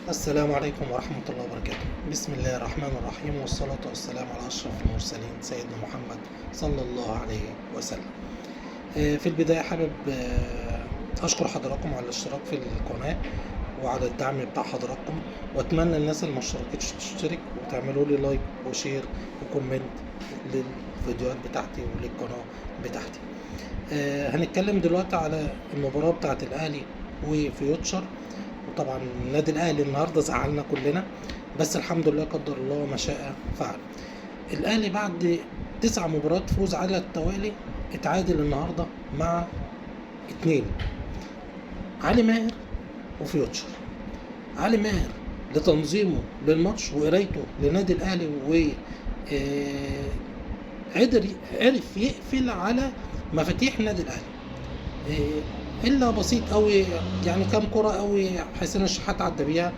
السلام عليكم ورحمة الله وبركاته. بسم الله الرحمن الرحيم، والصلاة والسلام على أشرف المرسلين سيدنا محمد صلى الله عليه وسلم. في البداية حابب أشكر حضراتكم على الاشتراك في القناة وعلى الدعم بتاع حضراتكم، وأتمنى الناس اللي ما اشتركتش تشترك وتعملوا لي like و share و comment للفيديوهات بتاعتي وللقناة بتاعتي. هنتكلم دلوقتي على المباراة بتاعت الأهلي وفيوتشر. وطبعا النادي الاهلي النهارده زعلنا كلنا، بس الحمد لله قدر الله ما شاء فعل. الاهلي بعد 9 مباريات فوز على التوالي اتعادل النهارده مع 2، علي ماهر وفيوتشر. علي ماهر لتنظيمه للماتش وقرايته لنادي الاهلي و قدر عرف يقفل على مفاتيح النادي الاهلي، الا بسيط قوي، يعني كام كرة قوي حسين الشحات عدى بيها،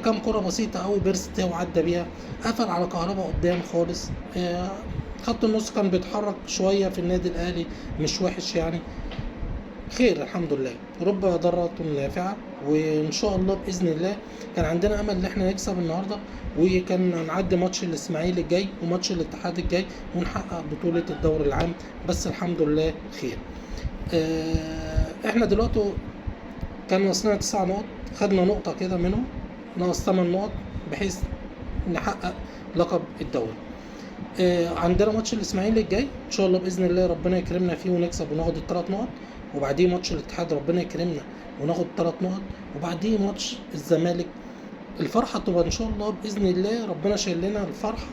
كام كرة بسيطة قوي بيرسي تاو عدى بيها، قفل على كهربا قدام خالص. خط النص كان بيتحرك شوية في النادي الأهلي، مش وحش يعني، خير الحمد لله، رب ضارة نافعة. وإن شاء الله بإذن الله كان عندنا أمل إن احنا نكسب النهاردة، وكان نعدي ماتش الإسماعيلي الجاي وماتش الاتحاد الجاي ونحقق بطولة الدوري العام، بس الحمد لله خير. احنا دلوقتي كان وصلنا 9 نقط، خدنا نقطة كده منهم، ناقص 8 نقط بحيث نحقق لقب الدوري. عندنا ماتش الاسماعيلي الجاي ان شاء الله باذن الله ربنا يكرمنا فيه ونكسب وناخد ال3 نقط، وبعديه ماتش الاتحاد ربنا يكرمنا وناخد 3 نقط، وبعديه ماتش الزمالك. الفرحة تبقى ان شاء الله باذن الله ربنا شايل لنا الفرحة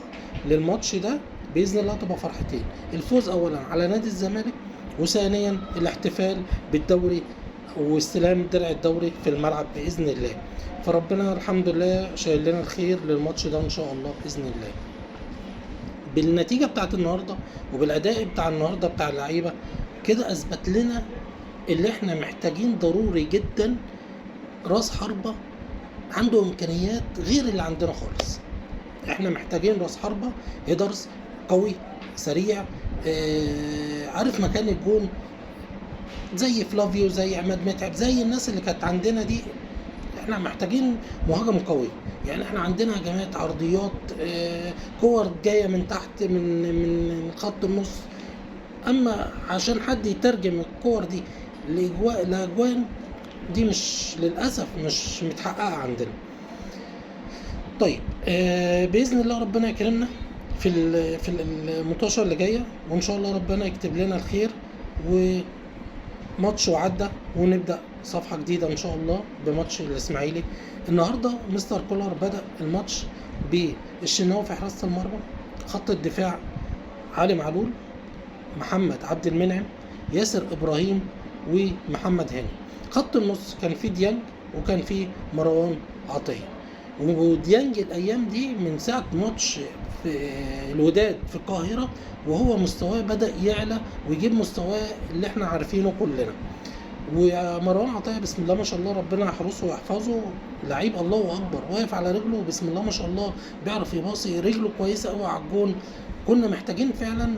للماتش ده باذن الله، تبقى فرحتين: الفوز اولا على نادي الزمالك، وثانيا الاحتفال بالدوري واستلام درع الدوري في الملعب باذن الله. فربنا الحمد لله شايل لنا الخير للماتش ده ان شاء الله باذن الله. بالنتيجة بتاعت النهارده وبالاداء بتاع النهارده بتاع اللعيبة كده اثبت لنا اللي احنا محتاجين ضروري جدا راس حربه عنده امكانيات غير اللي عندنا خالص. احنا محتاجين راس حربه headers قوي سريع، عارف مكان الجون، زي فلافيو، زي عماد متعب، زي الناس اللي كانت عندنا دي. احنا محتاجين مهاجم قوي، يعني احنا عندنا هجمات عرضيات، كور جاية من تحت من خط النص، اما عشان حد يترجم الكور دي لاجوان دي مش للاسف مش متحققه عندنا. طيب باذن الله ربنا يكرمنا في المطوشه اللي جاية، وان شاء الله ربنا يكتب لنا الخير وماتش وعدى، ونبدا صفحة جديدة ان شاء الله بماتش الاسماعيلي. النهارده مستر كولر بدا الماتش بالشناوي في حراسة المرمى، خط الدفاع علي معلول، محمد عبد المنعم، ياسر ابراهيم، ومحمد هاني. خط النص كان في ديانج وكان في مروان عطية. وديانج الايام دي من ساعة ماتش في الوداد في القاهرة وهو مستواه بدا يعلى ويجيب مستواه اللي احنا عارفينه كلنا. ومروان عطية بسم الله ما شاء الله ربنا يحرسه ويحفظه، لعيب الله اكبر، واقف على رجله بسم الله ما شاء الله، بيعرف يباصي، رجله كويسة قوي على الجون. كنا محتاجين فعلا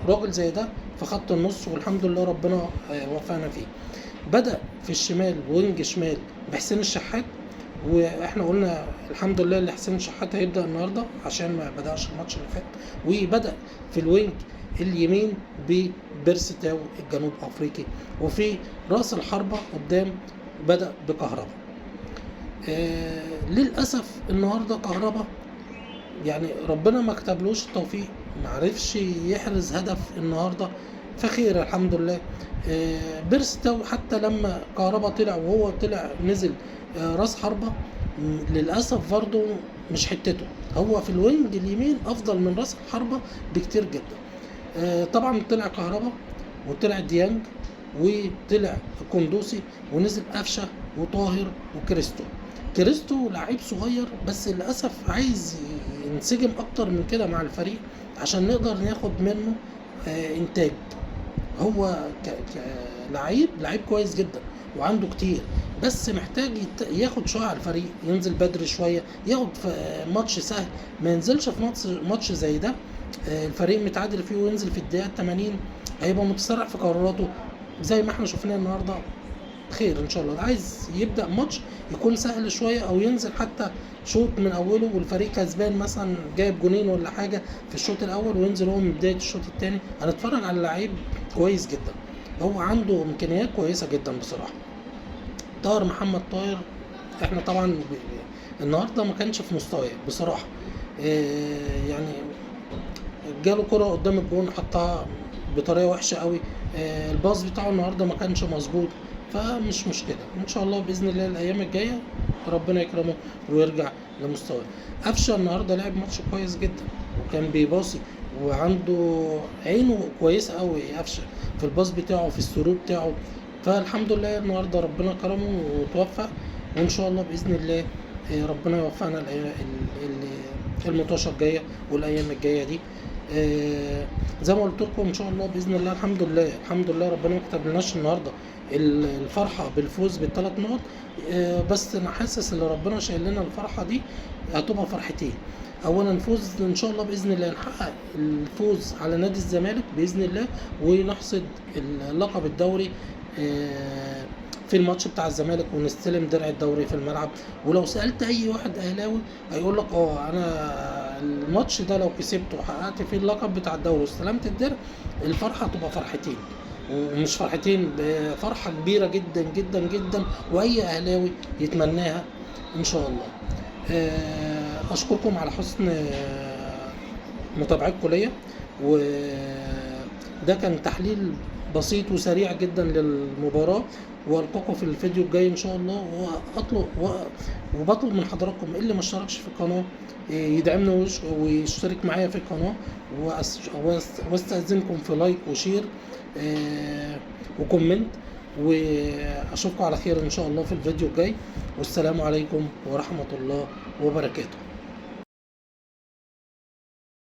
راجل زي ده في خط النص، والحمد لله ربنا وفقنا فيه. بدأ في الشمال wing شمال بحسين الشحات، واحنا قلنا الحمد لله اللي حسين الشحات هيبدأ النهارده عشان ما بدأش الماتش اللي فات. وبدأ في ال wing اليمين ببيرسي تاو الجنوب افريقي، وفي راس الحربة قدام بدأ بكهربا. للأسف النهارده كهربا يعني ربنا ما كتبلوش التوفيق، ما عرفش يحرز هدف النهارده، فخير الحمد لله. بيرسي تاو حتى لما كهربا طلع وهو طلع نزل راس حربة، للأسف برضه مش حتته، هو في ال wing اليمين أفضل من راس الحربة بكتير جدا. طبعا طلع كهربا وطلع ديانج وطلع كندوسي ونزل قفشة وطاهر وكريستو. كريستو لعيب صغير بس للأسف عايز ينسجم أكتر من كده مع الفريق عشان نقدر ناخد منه إنتاج. هو كلاعب لعيب كويس جدا وعنده كتير، بس محتاج ياخد شوية على الفريق، ينزل بدري شوية، ياخد في ماتش سهل، ما ينزلش في ماتش زي ده الفريق متعادل فيه وينزل في الدقيقة 80، هيبقى متسرع في قراراته زي ما احنا شفناه النهارده. خير ان شاء الله. عايز يبدا ماتش يكون سهل شوية، او ينزل حتى شوط من اوله والفريق كسبان مثلا جايب جونين ولا حاجة في الشوط الاول، وينزل هو من بداية الشوط الثاني. هنتفرج على لعيب كويس جدا، هو عنده امكانيات كويسة جدا بصراحة. طاهر محمد طاهر احنا طبعا النهارده ما كانش في مستواه بصراحة، يعني جاله كره قدام الجون حطها بطريقة وحشة قوي، الباص بتاعه النهارده ما كانش مظبوط، فمش مشكلة ان شاء الله باذن الله الايام الجاية ربنا يكرمه ويرجع لمستواه. قفشه النهارده لعب ماتش كويس جدا، وكان بيباصي وعنده عينه كويسة قوي قفشه في الباص بتاعه في الثرو بتاعه، فالحمد لله النهارده ربنا كرمه وتوفق، وان شاء الله باذن الله ربنا يوفقنا المطوشه الجاية والايام الجاية دي. زي ما قلت لكم ان شاء الله باذن الله، الحمد لله الحمد لله ربنا ما كتبلناش النهارده الفرحة بالفوز بالثلاث نقط، بس انا حاسس ان ربنا شايل لنا الفرحة دي هتبقى فرحتين. اولا فوز ان شاء الله باذن الله، نحقق الفوز على نادي الزمالك باذن الله، ونحصد اللقب الدوري في الماتش بتاع الزمالك، ونستلم درع الدوري في الملعب. ولو سألت اي واحد اهلاوي هيقول لك انا الماتش ده لو كسبته وحققت فيه اللقب بتاع الدوري واستلمت الدرع، الفرحة تبقى فرحتين، ومش فرحتين، فرحة كبيرة جدا جدا جدا، واي اهلاوي يتمناها ان شاء الله. اشكركم على حسن متابعتكم ليا، وده كان تحليل بسيط وسريع جدا للمباراة، والقاكم في الفيديو الجاي ان شاء الله. واطلب وبطلب من حضراتكم اللي ما اشتركش في القناة يدعمنا ويشترك معايا في القناة، واستأذنكم في like و share و comment، واشوفكم على خير ان شاء الله في الفيديو الجاي. والسلام عليكم ورحمة الله وبركاته.